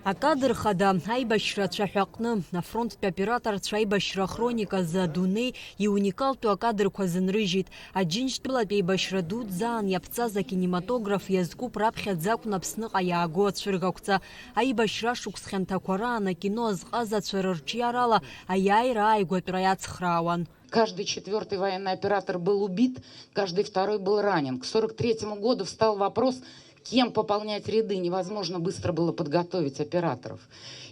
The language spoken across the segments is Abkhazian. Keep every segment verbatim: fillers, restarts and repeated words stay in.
Акадр хада аибашьра ацәаҳәа аҟны, афронттә операторцәа аибашьра ахрониказы адунеи иуникалтәу акадрқәа зынрыжьит. Аџьынџьтәылатә еибашьра дуӡӡаан иаԥҵаз акинематограф иазкуп раԥхьаӡа акәны Аԥсныҟа иааго ацәыргақәҵа. Аибашьра ашықәс хьанҭақәа раан акино азҟазацәа рырҿиарала аиааира ааигәатәра иацхраауан. Каждый четвёртый военный оператор был убит, каждый второй был ранен. К сорок третьему году встал вопрос, кем пополнять ряды. Невозможно быстро было подготовить операторов.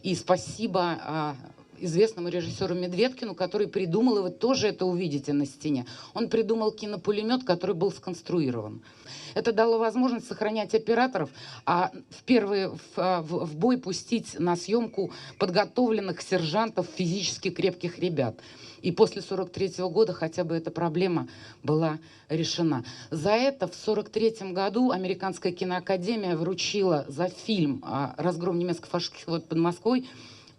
И спасибо, а, известному режиссёру Медведкину, который придумал, и вы тоже это увидите на стене. Он придумал кинопулемёт, который был сконструирован. Это дало возможность сохранять операторов, а в первые, в, а, в, в бой пустить на съёмку подготовленных сержантов, физически крепких ребят. И после сорок третьего года хотя бы эта проблема была решена. За это в сорок третьем году Американская киноакадемия вручила за фильм, а, «Разгром немецко-фашистских войск под Москвой»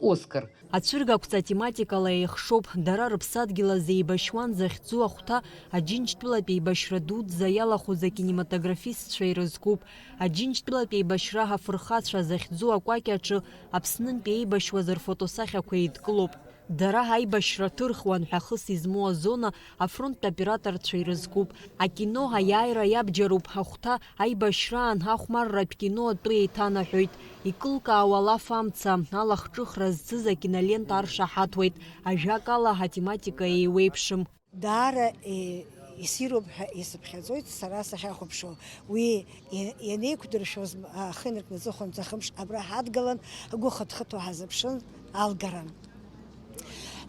Оскар. Ацәыргақәҵа тематикала еихшоуп, дара рыԥсадгьыл азы еибашьуан захьӡу ахәҭа Аџьынџьтәылатә еибашьра дуӡӡа иалахәыз акинематографистцәа ирызкуп. Аџьынџьтәылатә еибашьра афырхацәа захьӡу акәакь аҿы Аԥснынтәи еибашьуаз рфотосахьақәа еидкылоуп. Дара аибашьра ҭырхуан ҳәа хыс измоу азона афронттә операторцәа ирызкуп. Акино аиааира иабџьаруп, ахәҭа аибашьраан ахәмарратә кино атәы еиҭанаҳәоит. Икылкаауа алаф амца, алахҿыхра зцыз акинолента аршаҳаҭуеит, ажәакала, атематика еиуеиԥшым. Даара, е, иссируп ҳәа исыԥхьаӡоит сара сахьахәаԥшуа. Уи иа-, ианеиқәдыршәоз, м-, ахы инаркны аҵыхәанӡа хымш абра ҳадгылан, ҳгәы хыҭхыҭуа ҳазыԥшын, алгаран.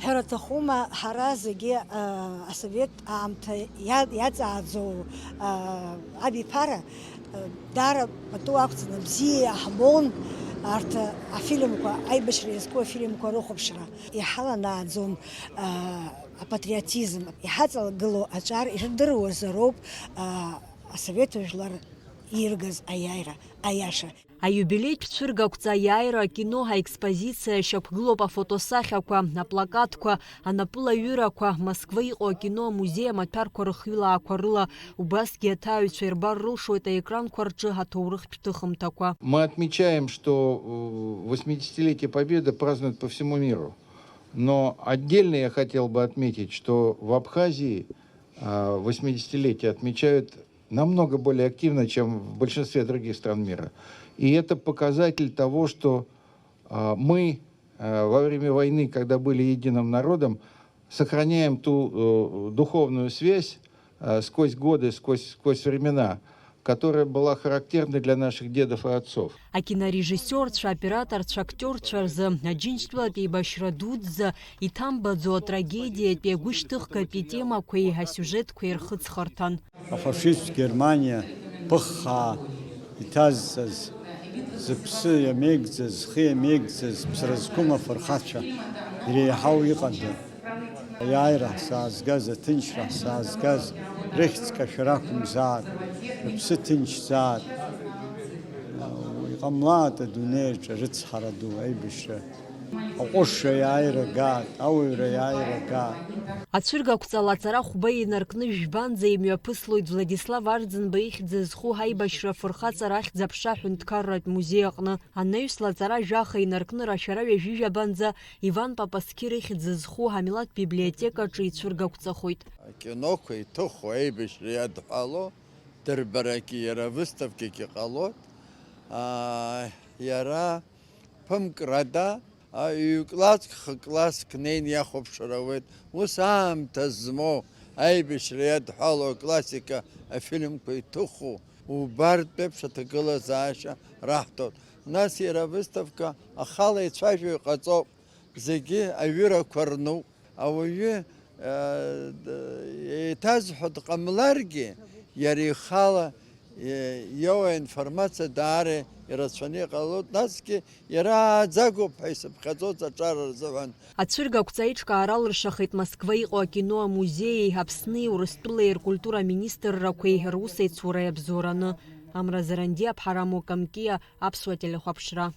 Ҳәара аҭахума, ҳара зегьы, а, асовет аамҭа иа-, иаҵааӡоу, а, абиԥара, а, даара пату ақәҵаны бзиа иаҳбон, арҭ афильмқәа, аибашьра иазку афильмқәа рыхәаԥшра. Иҳаланааӡон, а, апатриотизм. Иҳаҵагылоу аҿар ирдыруазароуп, а, асовет жәлар иргаз аиааира, аиаша. Аиубилеитә цәыргақәҵа аиааира акино аекспозициа шьақәгылоуп афотосахьақәа, аплакатқәа, анапылаҩырақәа, Москва иҟоу акино амузеи амаҭәарқәа рыхҩылаақәа рыла, убасгьы аҭааҩцәа ирбар рылшоит аекранқәа рҿы аҭоурыхтә ҭыхымҭақәа. Мы отмечаем, что, э, восьмидесятилетие Победы празднуют по всему миру. Но отдельно я хотел бы отметить, что в Абхазии, а, восьмидесятилетие отмечают намного более активно, чем в большинстве других стран мира. И это показатель того, что, а, мы, а, во время войны, когда были единым народом, сохраняем ту, э, духовную связь, э, сквозь годы, сквозь, сквозь времена, которая была характерна для наших дедов и отцов. Акинорежиссиорцәа, аоператорцәа, актиорцәа рзы Аџьынџьтәылатә еибашьра дуӡӡа иҭамбаӡо атрагедиатәи агәышьҭыхгатәи темақәеи асиужетқәеи рхыҵхырҭан. Афашист Германиа ԥыххаа иҭазҵаз, зыԥсы иамеигӡаз, зхы иамеигӡаз, ԥсра зқәым афырхацәа иреиҳау иҟада? Аиааира ҳзаазгаз, аҭынчра ҳзаазгаз, рыхьӡ кашәар ақәымзаат, рыԥсы ҭынчзаат. Иҟамлаат адунеи аҿы рыцҳара ду, аибашьра. Аҟәыш аиааира агаат, ауаҩра аиааира агаат. Ацәыргақәҵала аҵара хәба инаркны жәбанӡа имҩаԥыслоит Владислав Арӡынба ихьӡ зху ҳаибашьра афырхаҵара ахьӡ-аԥша аҳәынҭқарратә музеи аҟны. Анаҩс лаҵара жәаха инаркны рашәара ҩажәижәабанӡа Иван Папасқьыр ихьӡ зху ҳамилаҭтә библиотекаҿы ицәыргақәҵахоит. Акиноқәа иҭыху аибашьра иадҳәало дырбарагьы, иара авыставкагьы ҟалоит. Аа, иара ԥымкрада, а, ҩ-класск, х-класск неин иахәаԥшыр ауеит. Ус аамҭа змоу, аибашьра иадҳәало аклассика афильмқәа иҭыху, убартә еиԥш аҭагылазаашьа раҳҭоит. Нас иара авыставка ахала ицәажәо иҟаҵоуп. Зегьы аҩырақәа рнуп. Ауаҩы, э, д-, еиҭазҳәо дҟамларгьы, иара ихала, э, иоуа аинформациа даара ирацәаны иҟалоит, насгьы иара ааӡагоуп ҳәа исыԥхьаӡоз аҿар рзыҳәан. Ацәыргақәҵа аиҿкаара алыршахеит Москва иҟоу акино амузеии, Аԥсни Урыстәылеи ркультура аминистррақәеи русеицуреи абзоураны. Амра Заранди, Аԥҳараму Камкиа, Аԥсуа телехәаԥшра.